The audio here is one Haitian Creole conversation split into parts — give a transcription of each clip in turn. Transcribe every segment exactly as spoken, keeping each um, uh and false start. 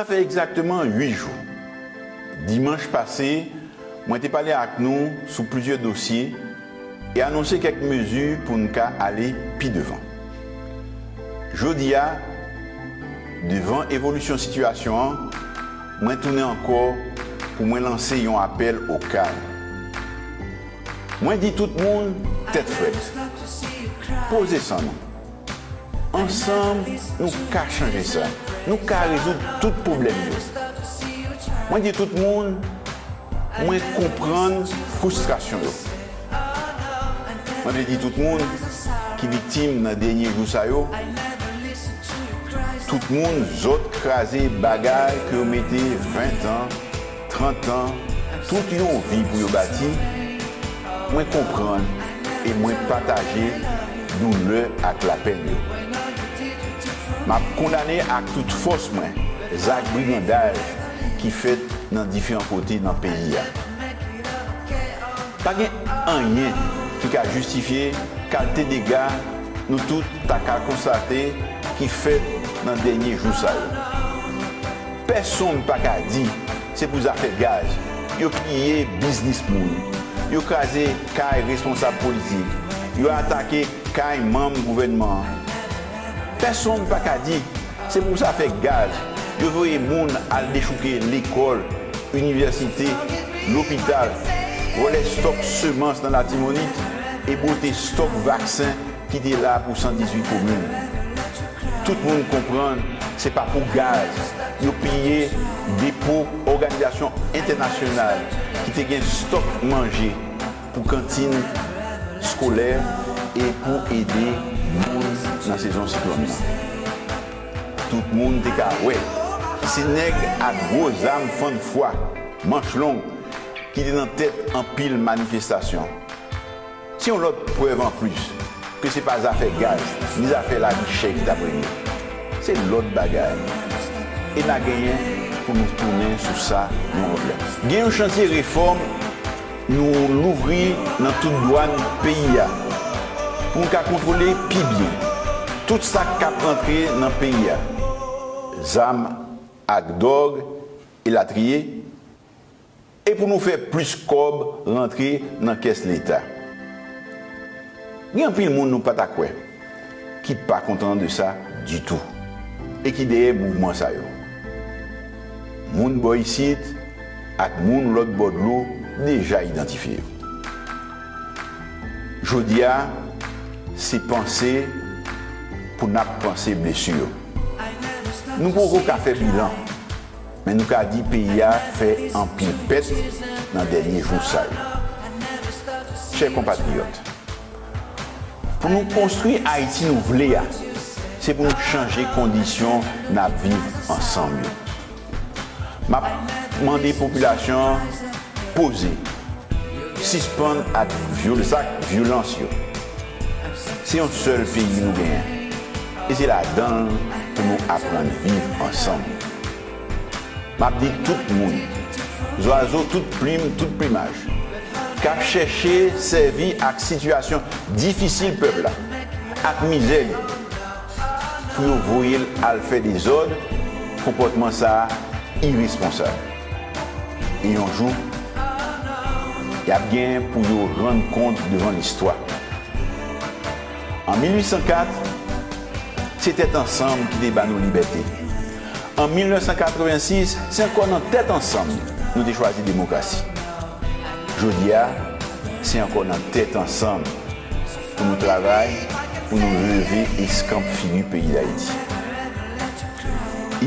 Sa fè egzakteman uit jou. Dimanch pase, mwen te pale ak nou sou plizyè dosye e anonse kèk mezi pou n ka ale pi devan. Jodi a, devan evolisyon sitiyasyon an, mwen tounen ankò pou mwen lanse yon apèl o kalm. Mwen di tout moun, tèt frèt, poze san nou. Ansanm, nou ka chanje sa. Nou ka rezoud tout pwoblèm yo. Mwen di tout moun, mwen konprann fristrasyon yo. Mwen vle di tout moun ki viktim nan dènye jou sa yo, tout moun zòt kraze bagay ke yo mete ven tan, trant an, tout yon vi pou yo bati, mwen konprann e mwen pataje doulè ak lapenn yo. M ap kondane ak tout fòs mwen zak brigandaj ki fèt nan diferan kote nan peyi a. Pa gen anyen ki ka jistifye kalite dega nou tout ta ka konstate ki fèt nan dènye jou sa yo. Pèsonn pa ka di se pou zafè gaz yo piye biznis moun, yo kraze kay responsab politik, yo atake kay manm gouvènman an. Pèsonn pa ka di se pou zafè gaz yo voye moun al dechouke lekòl, inivèsite, lopital, vòlè stòk semans nan Latibonit e bwote stòk vaksen ki te la pou san dizuit komin. Tout moun konprann se pa pou gaz yo piye depo òganizasyon entènasyonal ki te gen stòk manje pou kantin eskolè e pou ede moun nan sezon siklòn nan. Tout moun te ka wè se nèg ak gwo zam fann fwa, manch long, ki te nan tèt anpil manifestasyon. Se yon lòt prèv anplis ke se pa zafè gaz ni zafè lavi chè ki t ap renye. Se lòt bagay. E n a genyen pou nou tounen sou sa yon lòt lè. Gen yon chantye refòm nou louvri nan tout dwàn peyi a pou n ka kontwole pi byen tout sa k ap rantre nan peyi a, zam ak dwòg, elatriye, e pou nou fè plis kòb rantre nan kès Leta. Gen anpil moun nou pa ta kwè ki pa kontan de sa ditou e ki dèyè mouvman sa yo. Moun bò isit ak moun lòt bò dlo deja idantifye yo. Jodi a, se panse pou n ap panse blesi yo. Nou poko ka fè bilan, men nou ka di peyi a fè anpil pèt nan dènye jou sa yo. Chè konpatriyòt, pou nou konstwi Ayiti nou vle a, se pou nou chanje kondisyon n ap viv ansanm yo. M ap mande popilasyon an poze, sispann ak vyol-, zak vyolans yo. Se yon sèl peyi nou genyen, e se ladan l pou nou aprann viv ansanm. M ap di tout moun, zwazo tout plim, tout plimaj, k ap chèche sèvi ak sitiyasyon difisil pèp la ak mizè li pou yo voye l al fè dezòd, konpòtman sa a iresponsab. E yon jou, y ap gen pou yo rann kont devan listwa. An mil uit san kat, se tèt ansanm ki te ba nou libète. An mil nèf san katrevensis, se ankò nan tèt ansanm nou te chwazi demokrasi. Jodi a, se ankò nan tèt ansanm pou nou travay, pou nou leve eskanp figi peyi Dayiti.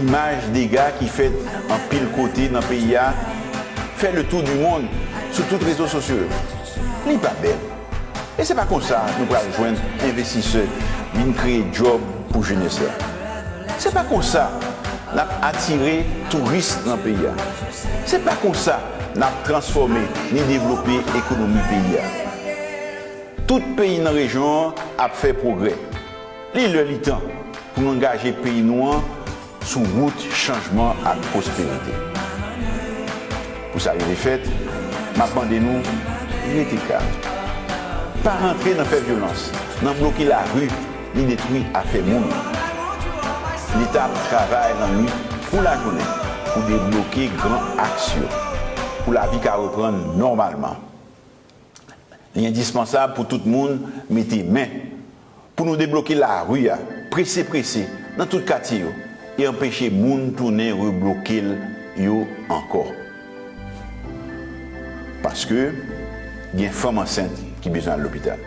Imaj dega ki fèt anpil kote nan peyi a fè le tour du monde sou tout rezo sosyo yo. Li pa bèl. E se pa konsa nou pral jwenn envestisè vin kreye djòb pou jenès la. Se pa konsa n ap atire touris nan peyi a. Se pa konsa n ap transfòme ni devlope ekonomi peyi a. Tout peyi nan rejyon an ap fè pwogrè. Li lè li tan pou nou angaje peyi nou an sou wout chanjman ak pwosperite. Pou sa rive fèt, m ap mande nou, rete kalm. Pa rantre nan fè vyolans, nan bloke lari, ni detwi afè moun. Leta ap travay lannwit kou lajounen pou debloke gran aks yo, pou lavi ka reprann nòmalman. Li endispansab pou tout moun mete men pou nou debloke lari a, prese prese, nan tout katye yo, e anpeche moun tounen rebloke l yo ankò. Paske gen fanm ansent ki bezwen al lopital.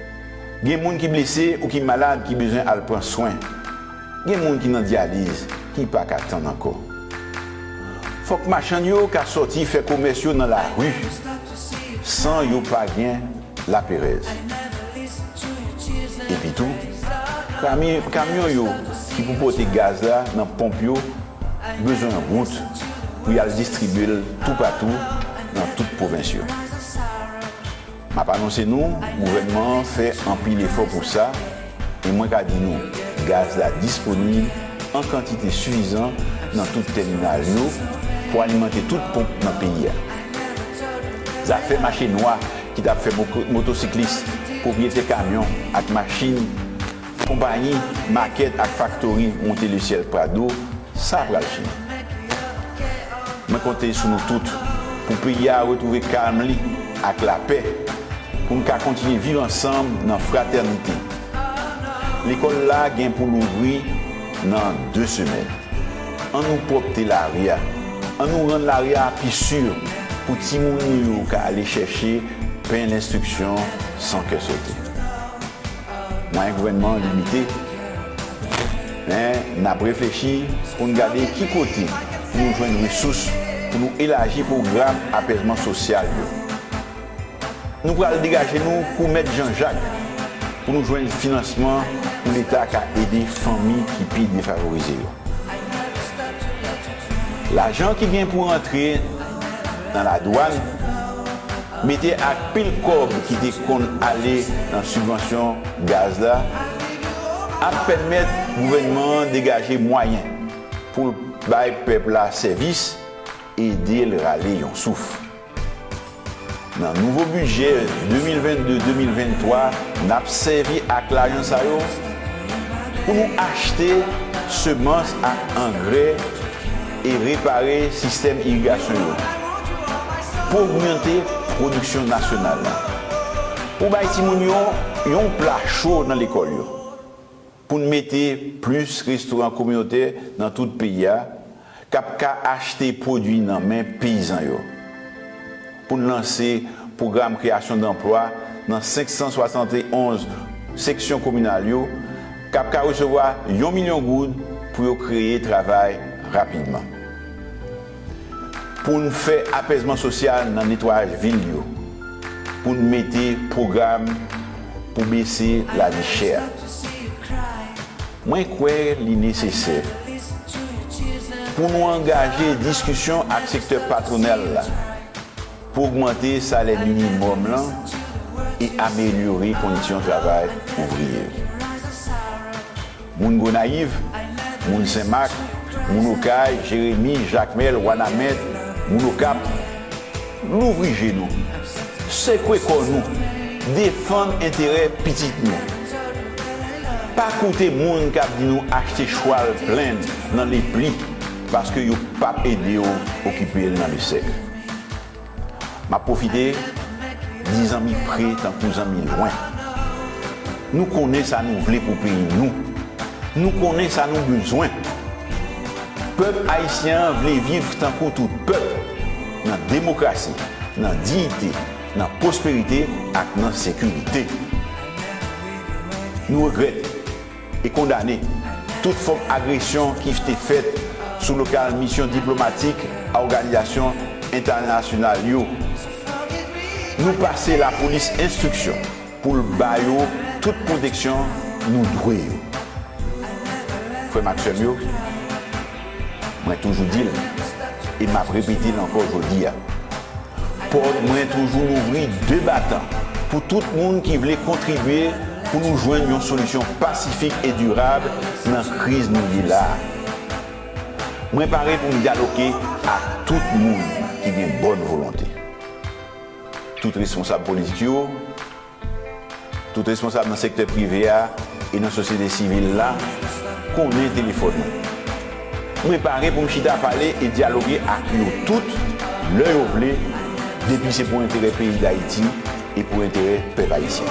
Gen moun ki blese ou ki malad ki bezwen al pran swen. Gen moun ki nan dyaliz ki pa ka tann ankò. Fòk machann yo ka sòti fè komès yo nan lari san yo pa gen laperèz. Epitou, kami- kamyon yo ki pou pote gaz la nan ponp yo bezwen wout pou y al distribye l toupatou nan tout pwovens yo. M ap anonse nou, gouvènman an fè anpil efò pou sa, e mwen ka di nou, gaz la disponib an kantite sifizan nan tout tèminal yo pou alimante tout ponp nan peyi a. Zafè mache nwa ki t ap fè mo- motosiklis, pwopriyetè kamyon ak machin, konpayi, makèt ak faktori monte lesyèl Prado, sa pral fini. Mwen konte sou nou tout pou peyi a retwouve kalm li ak lapè, pou n ka kontinye viv ansanm nan fratènite. Lekòl la gen pou louvri nan de semèn. Annou pwòpte lari a. Annou rann lari a pi si pou timoun nou yo ka ale chèche pen lenstriksyon san kè sote. Mwayen gouvènman an limite, men n ap reflechi pou n gade ki kote pou nou jwenn resous pou nou elaji pwogram apèzman sosyal yo. Nou pral degaje nou kou Mèt Jan Jak pou nou jwenn finansman pou Leta ka ede fanmi ki pi defavorize yo. Lajan ki gen pou rantre nan ladwàn, mete ak pil kòb ki te konn ale nan sibvansyon gaz la, ap pèmèt gouvènman an degaje mwayen pou l bay pèp la sèvis, ede l rale yon souf. Nan nouvo bidjè de mil vennde de mil venntwa, n ap sèvi ak lajan sa yo pou nou achte semans ak angrè e repare sistèm irigasyon yo, pou ogmante pwodiksyon nasyonal la, pou bay timoun yo yon pla cho nan lekòl yo, pou n mete plis restoran kominotè nan tout peyi a, k ap ka achte pwodui nan men peyizan yo, pou n lanse pwogram kreyasyon danplwa nan senk san swasann e onz seksyon kominal yo, k ap ka resevwa yon milyon goud pou yo kreye travay rapidman, pou n fè apèzman sosyal nan netwayaj vil yo, pou n mete pwogram pou bese lavi chè a. Mwen kwè li nesesè pou nou angaje diskisyon ak sektè patwonal la pou ogmante salè minimòm lan e amelyore kondisyon travay ouvriye yo. Moun Gonayiv, moun Senmak, moun Okay, Jeremi, Jakmèl, Wanament, moun Okap, louvri je nou, sekwe kò nou, defann enterè pitit nou. Pa koute moun k ap di nou achte chwal plenn nan lepli paske yo p ap ede w okipe l nan lesèk. M ap pwofite di zanmi pre tankou zanmi lwen. Nou konnen sa nou vle pou peyi nou. Nou konnen sa nou bezwen. Pèp ayisyen an vle viv tankou tout pèp, nan demokrasi, nan diyite, nan pwosperite ak nan sekirite. Nou regrèt e kondane tout fòm agresyon ki te fèt sou lokal misyon diplomatik a òganizasyon entènasyonal yo. Nou pase lapolis enstriksyon pou l ba yo tout pwoteksyon nou dwe yo. Frè m ak sè m yo, mwen toujou di l e m ap repete l ankò jodi a. Pòt mwen toujou louvri de batan pou tout moun ki vle kontribye pou nou jwenn yon solisyon pasifik e dirab nan kriz nou ye la a. Mwen pare pou m dyaloge ak tout moun ki gen bòn volonte. Tout responsab politik yo, tout responsab nan sektè prive a e nan sosyete sivil la konnen telefòn mwen. Mwen pare pou m chita pale e dyaloge ak yo tout, lè yo vle, depi se pou enterè peyi Dayiti e pou enterè pèp ayisyen.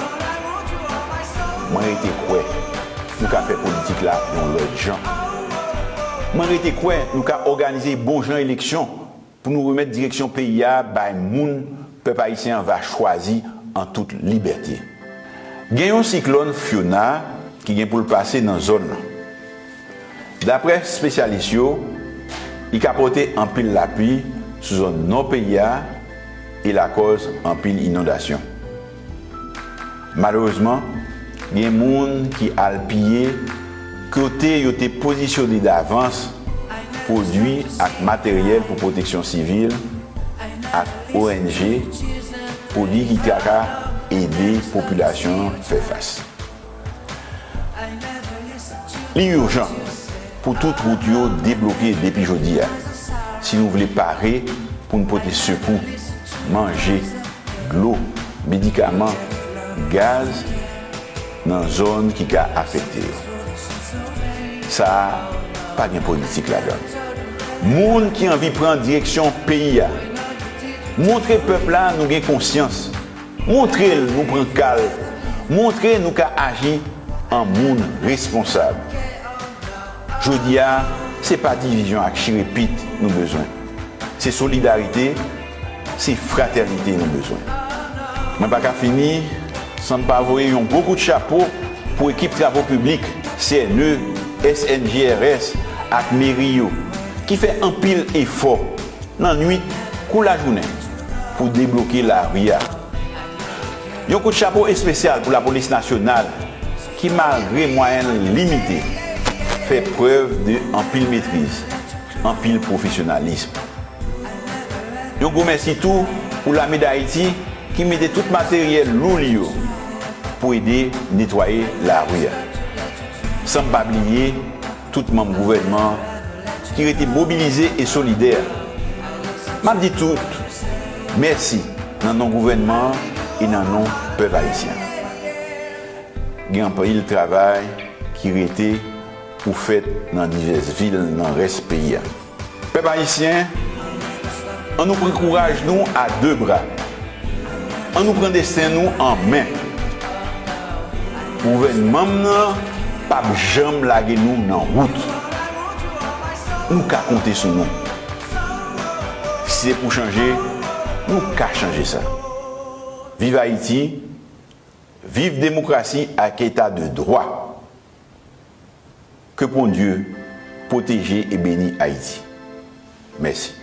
Mwen rete kwè nou ka fè politik la yon lòt jan. Mwen rete kwè nou ka òganize bon jan eleksyon pou nou remèt direksyon peyi a bay moun pèp ayisyen an va chwazi an tout libète. Gen yon siklòn Fiona ki gen pou l pase nan zòn nan. Daprè espesyalis yo, li ka pote anpil lapli sou zòn nò peyi a e lakòz anpil inondasyon. Malerezman, gen moun ki al piye kote yo te pozisyone davans pwodui ak materyèl pou pwoteksyon sivil ak O N G, pwodui ki ta ka ede popilasyon an fè fas. Li ijan pou tout wout yo debloke depi jodi a, si nou vle pare pou n pote sekou, manje, dlo, medikaman, gaz nan zòn ki ka afekte yo. Sa a pa gen politik ladan l. Moun ki anvi pran direksyon peyi a, montre pèp la nou gen konsyans. Montre l nou pran ka l. Montre nou ka aji an moun responsab. Jodi a, se pa divizyon ak chire pit nou bezwen. Se solidarite, se fratènite nou bezwen. Mwen pa ka fini san m pa voye yon gwo kout chapo pou ekip travo piblik, C N E, S N G R S ak meri yo, ki fè anpil efò nan nwit kou lajounen pou debloke lari a. Yon kout chapo espesyal pou lapolis nasyonal ki, malgre mwayen l limite, fè prèv de anpil metriz, anpil pwofesyonalis. Yon gwo mèsi tou pou Lame Dayiti ki mete tout materyèl lou li yo pou ede netwaye lari a. San m pa bliye tout manm gouvènman an ki rete mobilize e solidè. M ap di tout mèsi nan non gouvènman an e nan non pèp ayisyen. Gen anpil travay ki rete pou fèt nan divès vil nan rès peyi a. Pèp ayisyen, ann nou pran kouraj nou a de bra. Ann nou pran desten nou an men. Gouvènman m nan p ap janm lage nou nan wout. Nou ka konte sou nou. Si se pou chanje, nou ka chanje sa. Viv Ayiti, viv demokrasi ak eta de dwa. Ke Bondye pwoteje e beni Ayiti. Mèsi.